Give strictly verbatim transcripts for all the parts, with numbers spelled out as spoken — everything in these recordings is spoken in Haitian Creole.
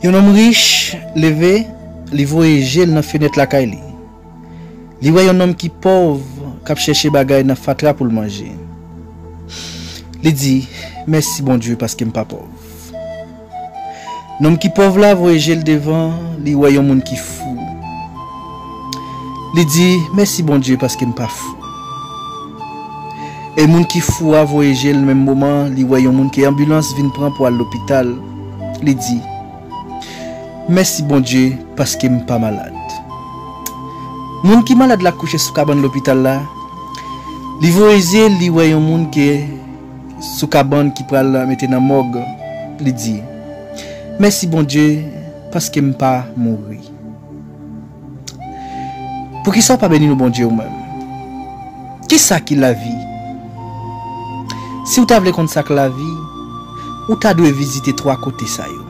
Yon nonm rich leve, li voye je l nan fenèt lakay li. Li wè yon nonm ki pòv k ap chèche bagay nan fatra pou l manje. Li di, "Mèsi, Bondye, paske m pa pòv." Nonm ki pòv la voye je l devan, li wè yon moun ki fou. Li di, "Mèsi, Bondye, paske m pa fou." E moun ki fou a voye je l menm moman, li wè yon moun ke anbilans vin pran pou al lopital. Li di, "Mèsi, Bondye, paske m pa malad." Moun ki malad la kouche sou kabann lopital la, li voye je l, li wè yon moun ke sou kabann ki pral mete nan mòg. Li di, "Mèsi, Bondye, paske m pa mouri." Poukisa w pa beni non Bondye ou menm? Kisa ki lavi? Si w ta vle konn sa k lavi, ou ta dwe vizite twa kote sa yo.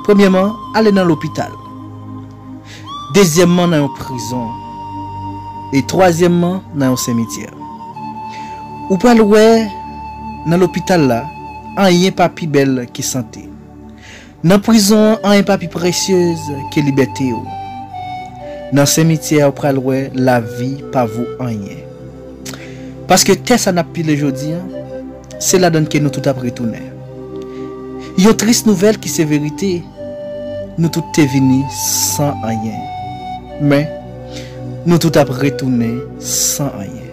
Premyèman, ale nan lopital. Dezyèmman, nan yon prizon. E twazyèmman, nan yon simityè. Ou pral wè, nan lopital la, anyen pa pi bèl ke sante. Nan prizon an, anyen pa pi presyez ke libète w. Nan simityè a, ou pral wè lavi pa vo anyen. Paske tè sa n ap pile jodi an, se ladan l ke nou tout ap retounen. Yon tris nouvèl ki se verite, nou tout te vini san anyen. Men, nou tout ap retounen san anyen.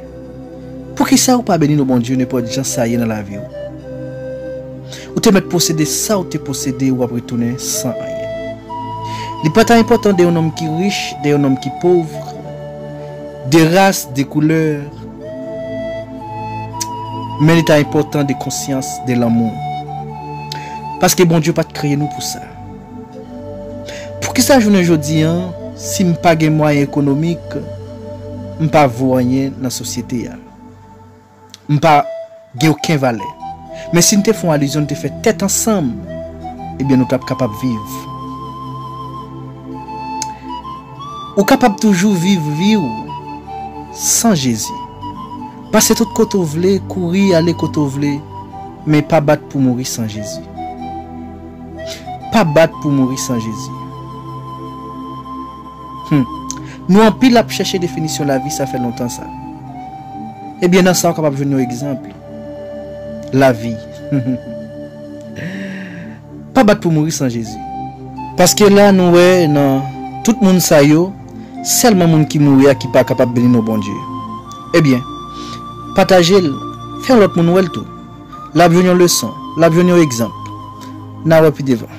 Poukisa ou pa beni non Bondye nenpòt jan sa ye nan lavi w? Ou te mèt posede sa ou te posede, ou ap retounen san anyen. Li pa ta enpòtan de yon nonm ki rich, de yon nonm ki pòv, de ras, de koulè, men li ta enpòtan de konsyans, de lanmou. Paske Bondye pa t kreye nou pou sa. Poukisa jounen jodi an, si m pa gen mwayen ekonomik, m pa vo anyen nan sosyete a? M pa gen okenn valè. Men si n te fè yon alizyon, n te fè tèt ansanm, ebyen nou t ap kapab viv. Ou kapab toujou viv vi w san Jezi. Pase tout kote w vle, kouri ale kote w vle, men pa bat pou mouri san Jezi. Pa bat pou mouri san Jezi. Hmm. Nou anpil ap chèche definisyon lavi, sa fè lontan sa. Ebyen, nan sa, w kapab jwenn yon egzanp. Lavi. Pa bat pou mouri san Jezi. Paske la, nou wè nan tout moun sa yo, sèlman moun ki mouri a ki pa kapab beni non Bondye. Ebyen, pataje l, fè yon lòt moun wè l tou. L ap jwenn yon leson, l ap jwenn yon egzanp. N a wè pi devan.